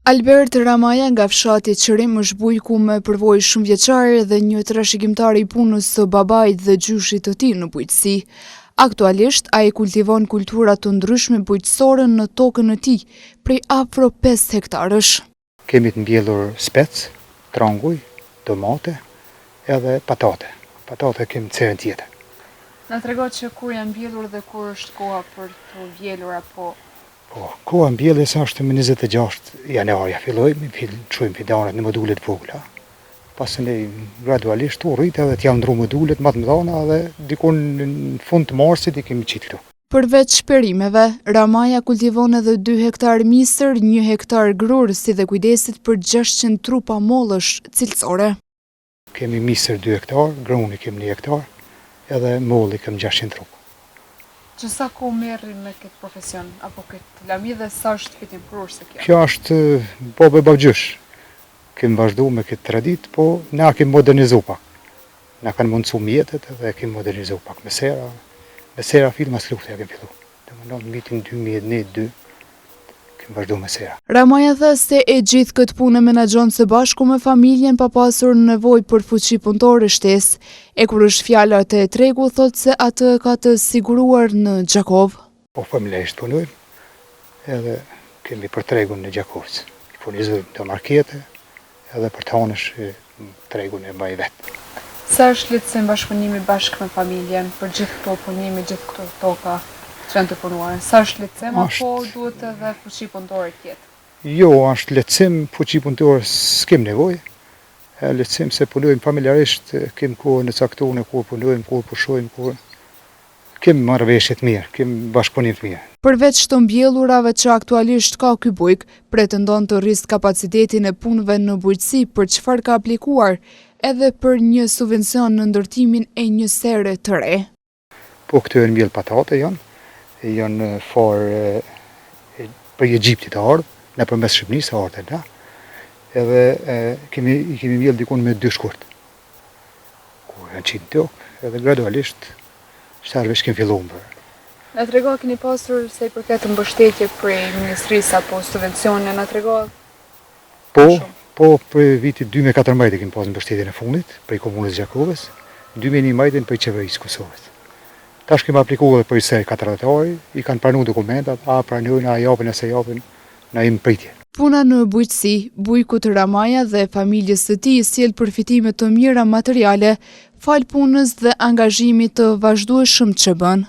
Albert Ramaja nga fshati Qërim është bujku me përvojë shumëvjeçare dhe një trashëgimtar i punës së babait dhe gjyshit të tij në bujqësi. Aktualisht, ai kultivon kultura të ndryshme bujqësore në tokën e tij, prej afro 5 hektarësh. Kemi të mbjellur spec, tranguj, domate edhe patate. Patate kemi në serën tjetër. Na trego që kur janë mbjellur dhe kur është koha për të vjelur apo Po, koha e mbjelljes është më 26 janar, ja fillojmë, çojmë fidanet në module të vogla. Pastaj gradualisht u rritë edhe t'ja ndru modulet më të mëdha dhe diku në fund të marsit i kemi qitë këtu. Përveç perimeve, Ramaja kultivon edhe 2 hektar misër, 1 hektar grurë, si dhe kujdeset për 600 trupa mollësh cilësore. Kemi misër 2 hektar, gruni kemi 1 hektar, edhe molli kemi 600 trupa. Që sa kohë merreni me këtë profesion, apo këtë lami dhe sa është fitimprurëse kjo? Kjo është babë e babgjysh. Kemi vazhdu me këtë traditë, po na kemi modernizu pak. Na kanë mundësu mjetet edhe kemi modernizu pak me sera. Me sera fill mas lufte ja kemi fillu. Domethënë në vitin 2001-2 kemi vazhdu me sera. Ramaja tha se e gjithë këtë punë e menaxhon së bashku me familjen pa pasur nevojë për fuqi punëtore shtesë. E kur është fjala te tregu, thotë se atë e ka të siguruar në Gjakovë. Po familjarisht punojmë edhe kemi për tregun në Gjakovës. I furnizojmë të markete edhe për të hanësh tregun e mbaj vetë. Sa është lehtësim bashkëpunimi bashkë me familjen për gjithë këto punime, gjithë këto toka që janë të punuara? Sa është lehtësim apo duhet edhe fuqi punëtore të jetë? Jo, është lehtësim, fuqi punëtore s'kem nevojë. Lehtësim se punojmë familjarisht, kem kohën e caktuar kur punojmë, kur pushojmë, kur Kemi marrëveshje të mirë, kemi bashkëpunim të mirë. Përveç të mbjellurave që aktualisht ka ky bujk, pretendon të rrisë kapacitetin e punëve në bujqësi për çfarë ka aplikuar edhe për një subvencion në ndërtimin e një sere të re. Po këto janë mbjellë patate janë, janë farë prej Egjiptit të ardhë, nëpërmes Shqipnisë ardhë na, edhe kemi, i kemi mbjellë dikun me 2 shkurt. Ku janë qitë në tokë, edhe gradualisht, shtarë veç kemi fillu më Na trego, keni pasur sa i përket mbështetje prej ministrisë apo subvencione, na trego Po, po, prej vitit 2014 e kemi pasur mbështetjen e fundit, prej Komunës Gjakovës, 2011 prej Qeverisë Kosovës. Tash kemi apliku edhe për serë 4 hektari, i kanë pranu dokumentat, a pranojnë, a japin, a se japin, na jemi pritje. Puna në bujqësi, bujkut Ramaja dhe familjes së tij sjell përfitime të mira materiale, falë punës dhe angazhimit të vazhdueshëm që bën.